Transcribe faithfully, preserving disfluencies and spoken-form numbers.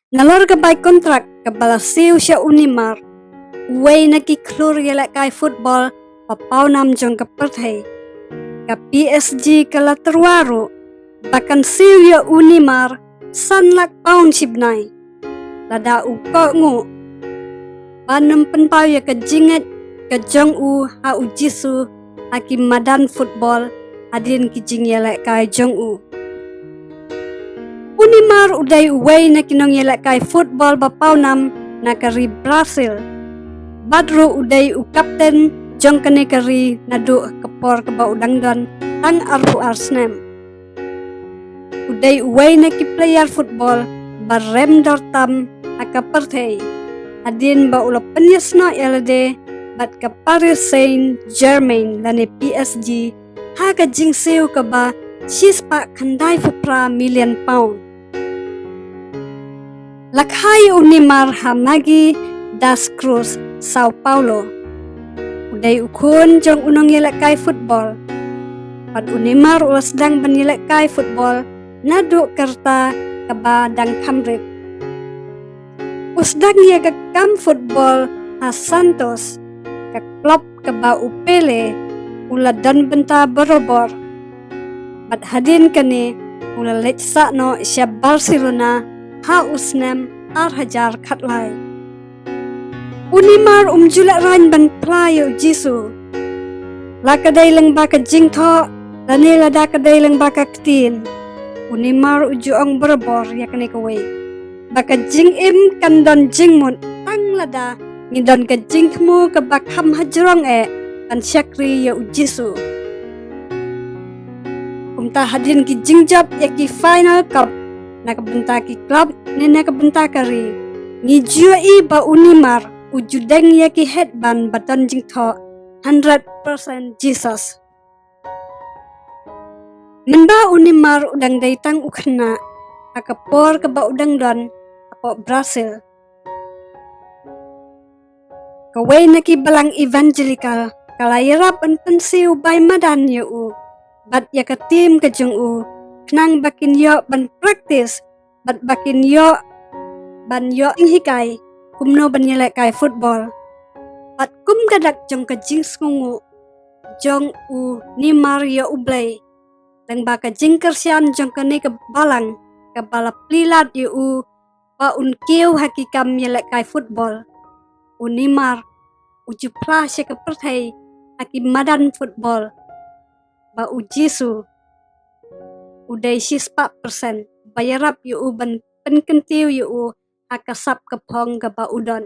Nalor ka bai kontrak kaba la siew sha u Neymar, uwei na ki khlur ïalehkai football ba pawnam jong ka pyrthei, ka P S G ka la tyrwa ruh ba kan siew ïa u Neymar san lak pound shibnai, lada u kohnguh ban ym pynpaw ïa ka jingngeit ka jong u ha u Jisu ha ki madan football hadien ki jingïalehkai jong u. U Neymar u dei uwei na ki nongïalehkai football ba pawnam na ka ri Brazil, bad ruh u dei u kapten jong kane ka ri naduh ka por kaba u dang don tang arphew ar snem. U dei uwei na ki player football ba rem dor tam ha ka pyrthei, hadien ba u la pynïasnoh ïa lade bad ka Paris Saint-Germain lane P S G ha ka jingsiew kaba shispah khyndai phew phra million pound. La kha ïa u Neymar ha Mogi das Cruzes, São Paulo. U dei u khun jong u nongïalehkai football. Bad u Neymar u la sdang ban ïalehkai football naduh ka rta kaba dang kham rit. U sdang ïa ka kam football ha Santos, ka club kaba u Pele u la don bynta barabor. Bad hadien kane u la leit sah noh sha Barcelona ha u snem ar hajar khatlai. U Neymar um ju lehraiñ ban phla ïa u Jisu, la ka dei lyngba ka jingthoh lane lada ka dei lyngba ka ktien. U Neymar u ju ong barabor ïa kane kawei, ba ka jingim kan don jingmut tang lada ngi don ka jingthmu kaba kham hajrong eh ban shakri ïa u Jisu. Kumta hadien ki jingjop ïa ki final cup na ka bynta ki club ne na ka bynta ka ri, ngi ju ïohi ba u Neymar u ju deng ïa ki headband ba don jingthoh hundred percent Jesus. Mynba u Neymar u dang dei tang u khynnah ha ka por kaba u dang don hapoh Brazil, kawei na ki balang Evangelical ka la ïarap ban pynsiew bai madan ïa u bad ïa ka team ka jong u, khnang ba kin ïoh ban practice bad ba kin ïoh ban ïoh jinghikai kumno ban ïalehkai football. Bad kum ka dak jong ka jingsngewnguh jong u Neymar ïa U Blei, lyngba ka jingkyrshan jong kane ka balang kaba la plie lad ïa u ba un kiew ha ki kam ïalehkai football, u Neymar u ju phla sha ka pyrthei ha ki madan football ba u Jisu u dei shispah percent ba ïarap ïa u ban pynkyntiew ïa u ha ka sap ka phong kaba u don.